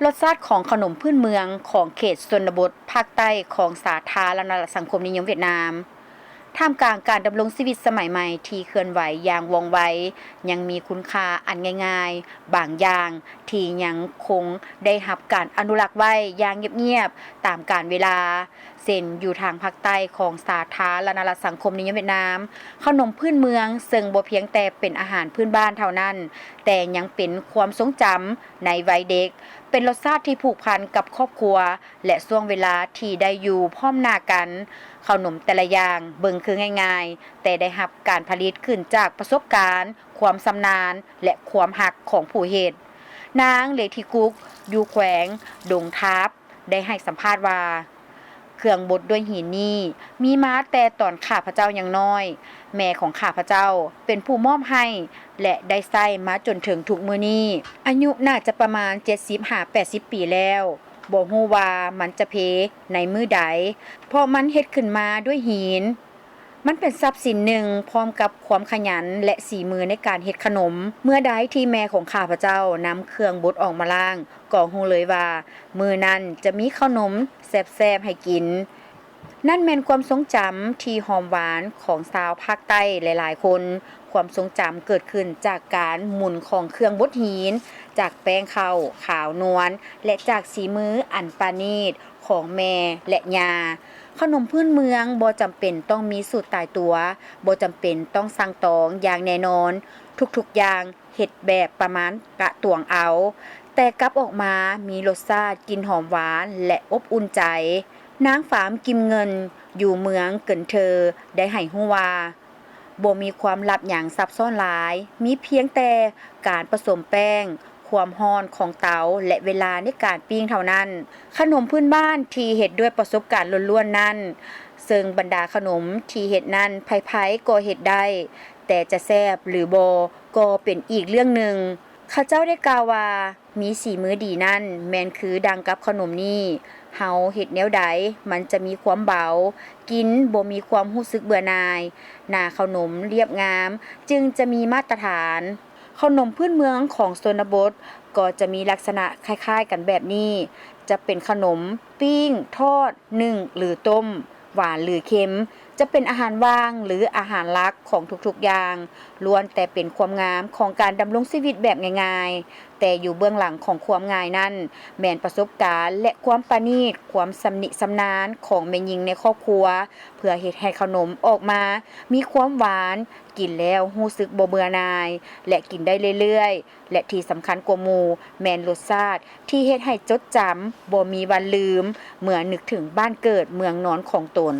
ລົດຊາດຂອງຂະໜົມພື້ນເມືອງຂອງເຂດຊົນນະບົດພາກໃຕ້ຂອງສາທາລະນະລັດສັງຄົມນິຍົມຫວຽດນາມ. ທ່າມກາງການດຳລົງຊີວິດສະໄໝໃໝ່ທີ່ເຄື່ອນໄຫວຢ່າງວ່ອງໄວ, ຍັງມີຄຸນຄ່າອັນງ່າຍໆບາງຢ່າງທີ່ຍັງຄົງໄດ້ຮັບການອະນຸລັກໄວ້ຢ່າງງຽບໆຕາມການເວລາ. ເຊັ່ນ ຢູ່ທາງພາກໃຕ້ຂອງສາທາລະນະລັດສັງຄົມນິຍົມຫວຽດນາມ, ຂະໜົມພື້ນເມືອງເຊິ່ງບໍ່ພຽງແຕ່ເປັນອາຫານພື້ນບ້ານເທົ່ານັ້ນ, ແຕ່ຍັງເປັນຄວາມຊົງຈຳໃນໄວເດັກ, ເປັນລົດຊາດທີ່ຜູກພັນກັບຄອບຄົວ ແລະ ຊ່ວງເວລາທີ່ໄດ້ຢູ່ພ້ອມໜ້າກັນ. ເຂົ້າໜົມແຕ່ລະຢ່າງເບິ່ງຄືງ່າຍໆ, ແຕ່ໄດ້ຮັບການຜະລິດຂຶ້ນຈາກປະສົບການ, ຄວາມຊຳນານ ແລະ ຄວາມຮັກຂອງຜູ້ເຮັດ. ນາງ ເລທີກຸກ ຢູ່ແຂວງດົງທາບ ໄດ້ໃຫ້ສຳພາດວ່າ, ເຄື່ອງບົດດ້ວຍຫີນນີ້ມີມາແຕ່ຕອນຂ້າພະເຈົ້າຍັງນ້ອຍ. ແມ່ຂອງຂ້າພະເຈົ້າເປັນຜູ້ມອບໃຫ້ ແລະ ໄດ້ໃຊ້ມາຈົນເຖິງທຸກມື້ນີ້. ອາຍຸໜ້າຈະປະມານເຈັດສິບຫາແປດສິບປີແລ້ວ. ບໍ່ຮູ້ວ່າມັນຈະເພໃນມື້ໃດ, ເພາະມັນເຮັດຂຶ້ນມາດ້ວຍຫີນ. ມັນເປັນຊັບສິນໜຶ່ງ ພ້ອມກັບຄວາມຂະຫຍັນ ແລະ ສີມືໃນການເຮັດຂະໜົມ. ເມື່ອໃດທີ່ແມ່ຂອງຂ້າພະເຈົ້ານຳເຄື່ອງບົດອອກມາລ້າງ, ກໍຮູ້ເລີຍວ່າມື້ນັ້ນຈະມີເຂົ້າໜົມແຊບໆໃຫ້ກິນ. ນັ້ນແມ່ນຄວາມຊົງຈຳທີ່ຫອມຫວານຂອງຊາວພາກໃຕ້ຫຼາຍໆຄົນ. ຄວາມຊົງຈຳເກີດຂຶ້ນຈາກການໝູນຂອງເຄື່ອງບົດຫີນ, ຈາກແປ້ງເຂົ້າຂາວນວນ ແລະ ຈາກສີມືອັນປານີດຂອງແມ່ ແລະ ຍ່າ. ຂະໜົມພື້ນເມືອງບໍ່ຈຳເປັນຕ້ອງມີສູດຕາຍຕົວ, ບໍ່ຈຳເປັນຕ້ອງສັ່ງຕອງຢ່າງແນ່ນອນ. ທຸກໆຢ່າງ ເຮັດແບບປະມານກະຕວງເອົາ, ແຕ່ກັບອອກມາມີລົດຊາດກິ່ນຫອມຫວານ ແລະ ອົບອຸ່ນໃຈ. ນາງ ຟາມ ກິມເງິນ ຢູ່ເມືອງເກີນເທີ ໄດ້ໃຫ້ຮູ້ວ່າ, ບໍ່ມີຄວາມລັບຫຍັງຊັບຊ້ອນຫຼາຍ, ມີພຽງແຕ່ການປະສົມແປ້ງ, ຄວາມຮ້ອນຂອງເຕົາ ແລະ ເວລາໃນການປີ້ງເທົ່ານັ້ນ. ຂະໜົມພື້ນບ້ານທີ່ເຮັດດ້ວຍປະສົບການລ້ວນໆນັ້ນ, ເຊິ່ງບັນດາຂະໜົມທີ່ເຮັດນັ້ນໃຜໆກໍເຮັດໄດ້, ແຕ່ຈະແຊບຫຼືບໍ່ກໍເປັນອີກເລື່ອງໜຶ່ງ. ເຂົາເຈົ້າໄດ້ກ່າວວ່າ, ມີສີມືດີນັ້ນແມ່ນຄືດັ່ງກັບຂະໜົມນີ້, ເຮົາເຮັດແນວໃດມັນຈະມີຄວາມເບົາ, ກິນບໍ່ມີຄວາມຮູ້ສຶກເບື່ອໜ່າຍ, ໜ້າເຂົ້າໜົມລຽບງາມຈຶ່ງຈະມີມາດຕະຖານ. ເຂົ້າໜົມພື້ນເມືອງຂອງຊົນນະບົດກໍຈະມີລັກສະນະຄ້າຍໆກັນແບບນີ້, ຈະເປັນຂະໜົມ, ປີ້ງ, ທອດ, ໜຶ້ງ ຫຼື ຕົ້ມ, ຫວານ ຫຼື ເຄັມ, ຈະເປັນອາຫານວ່າງ ຫຼື ອາຫານຫຼັກຂອງທຸກໆຢ່າງ, ລ້ວນແຕ່ເປັນຄວາມງາມຂອງການດຳລົງຊີວິດແບບງ່າຍໆ. ແຕ່ຢູ່ເບື້ອງຫຼັງຂອງຄວາມງ່າຍນັ້ນ, ແມ່ນປະສົບການ ແລະ ຄວາມປານີດ, ຄວາມຊຳນິຊຳນານຂອງແມ່ຍິງໃນຄອບຄົວ, ເພື່ອເຮັດໃຫ້ເຂົ້າໜົມອອກມາມີຄວາມຫວານ, ກິນແລ້ວຮູ້ສຶກບໍ່ເບື່ອໜ່າຍ ແລະ ກິນໄດ້ເລື້ອຍໆ ແລະ ທີ່ສຳຄັນກວ່າໝູ່ ແມ່ນລົດຊາດທີ່ເຮັດໃຫ້ຈົດຈຳ, ບໍ່ມີວັນລືມ ເມື່ອນຶກເຖິງບ້ານເກີດເມືອງນອນຂອງຕົນ.